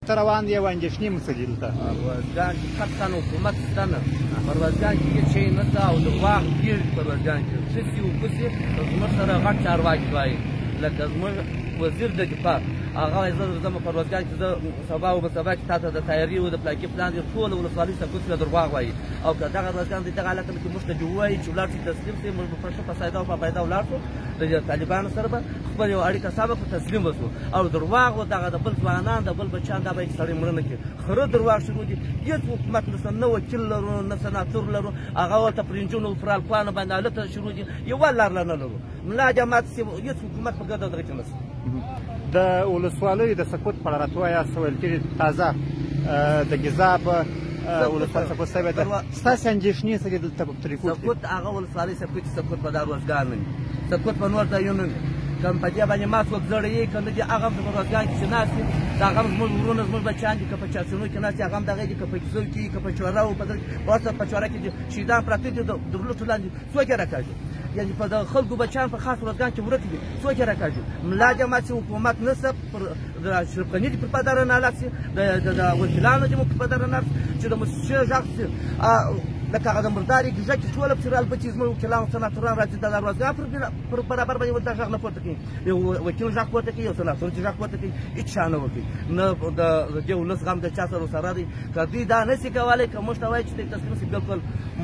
ته روان دی او اندېښنې مو څه دي دلته؟ روزګان کې قطعا حکومت شته نه، په روزګان کې هېڅ شی نشته او درواغ ډېر دي. په روزګان کې ښځې او کوڅې زموږ سره غټ چارواکي وایي، لکه زموږ وزیر د دفاع هغه وایي زه درځم په روزګان کې، زه سبا او سبا کې تاته د تیاري او د پلاکي پلان دی، ټوله ولسوالۍ سکوت له درواغ وایي. او که دغه روزګان دی دغه حالت کې موږ ته دې ووایي چې ولاړ شو تسلیم شئ، موږ به په ښه په ساده او په پیدا ولاړ شو، د طالبانو سره به خپل یو اړیکه سمه کړو، تسلیم به شو. او درواغ و دغه د بل ځوانان د بل بچیان دا باید سړی مړه نه کړي. خره درواغ شروع دي، هېڅ حکومت نشته، نه وکیل لرو نه سناتور لرو، هغه ورته پر نجونو پر هلکانو باندې هلته شروع دي، یوه لار لا نه لرو. ملا جماعت سي هېڅ حکومت په ګرده دغه کې نشته. د ولسوالیو د سقوط په اړه راته ووایاست، څه ویل کېږي؟ تازه د ګیزاب ولسوالۍ سقوط شوې ده، ستاسې اندېښنې څه دي دلته په ترینکوټ کې؟ سقوط هغه ولسوالۍ سقوط چې سقوط به دا روزګار نه وي، سقوط په نور ځایونو وي. که په دې باندې ما څوک زړه یې که نه دي، هغه هم په روزګان کې چې ناست دي، دا هغه هم زموږ وروڼه زموږ بچیان دي، که په چارچینو کې ناست دي هغه هم دغه دي، که په کیسو کې، که په چوره او په ورته په چوره کې دي شهیدان پراته دي د لوټو لاندې، څوک یې راکاږي؟ یعنې په دغه خلکو بچیان په خاص روزګان کې ورک دي، څوک یې راکاږي؟ ملا جماعت چې حکومت نشته، پر د اشرف غني دې پر پدره نالت شي، د وکیلانو دې مو پر پدره نالت شي، چې د موسسې غږ شي، لکه هغه د مردارې ګیږه کې ټوله پسې رالبچي زموږ وکیلان او سناتوران راځي، د روزګان پر برابر باندې دا غږ نه پورته کوي، یو وکیل غږ پورته کوي، یو سناتور چې غږ پورته کوي، هېڅ چا نه ورکوي. نه د دې ولس غم د چا سره سره دی. که دوی دا نه شي کولی، که موږ ته وایي چې تسلیم شي، بلکل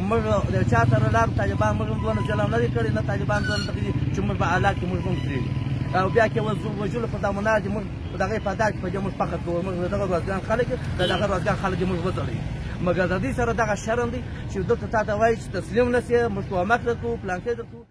موږ د چا سره لار طالبان موږ هم دونه ظلم نه دی کړی، نه طالبان دونه دغه دي چې موږ به هلاک کړي، موږ به هم پرېږدي. او بیا کې وژلو په دامونه دي، موږ په دغه په دا کې په دې موږ فخر کوو، موږ د دغه روزګان خلک د دغه روزګان خلک موږ وځلوي. مګر د دوی سره دغه شرم دی چې دلته تا ته وایي چې تسلیم نه شې، موږ کومک درکوو، پلانکی درکوو.